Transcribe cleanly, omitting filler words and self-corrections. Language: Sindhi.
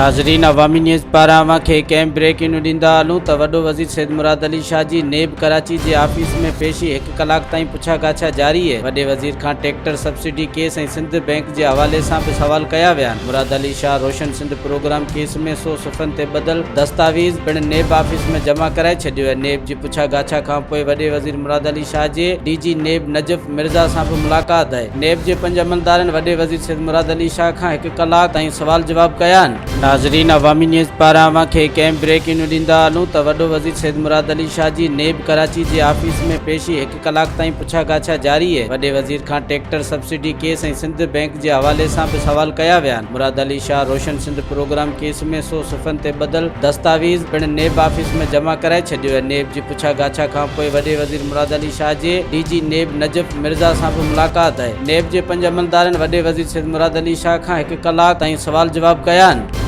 ناظرين عوامي نيوز پاران اوهان کي هڪ اهم بريڪنگ نيوز ڏيندا هلون ته وڏو وزير سيد مراد علي شاهه جي نيب ڪراچي جي آفيس ۾ پيشي هڪ ڪلاڪ تائين پڇا ڳاڇا جاري اهي وڏي وزير کان tractor subsidy case ۽ Sindh bank جي حوالي سان به سوال ڪيا ويا آهن مراد علي شاهه روشن سنڌ پروگرام ڪيس ۾ سو صفحن تي ٻڌل دستاويز پڻ نيب آفيس ۾ جمع ڪرائي ڇڏيو آهي نيب جي پڇا ڳاڇا کانپوء وڏي وزير مراد علي شاهه جي ڊي جي نيب نجف مرزا سان به ملاقات آهي. نيب جي پنج عملدارن وڏي وزير سيد مراد علي شاهه کان هڪ ڪلاڪ تائين سوال جواب ڪيا آهن. ناظرين عوامي نيوز پاران اوهان کي هڪ اهم بريڪنگ نيوز ڏيندا هلون ته وڏو وزير سيد مراد علي شاهه جي نيب ڪراچي جي آفيس ۾ پيشي هڪ ڪلاڪ تائين پڇا ڳاڇا جاري آهي. وڏي وزير کان tractor subsidy case ۽ Sindh bank جي حوالي سان به سوال ڪيا ويا آهن. مراد علي شاهه روشن سنڌ پروگرام ڪيس ۾ سو صفحن تي ٻڌل دستاويز پڻ نيب آفيس ۾ جمع ڪرائي ڇڏيو آهي. نيب جي پڇا ڳاڇا کانپوء وڏي وزير مراد علي شاهه جي ڊي جي نيب نجف مرزا سان به ملاقات آهي. نيب جي پنج عملدارن وڏي وزير سيد مراد علي شاهه کان هڪ ڪلاڪ تائين سوال جواب ڪيا آهن.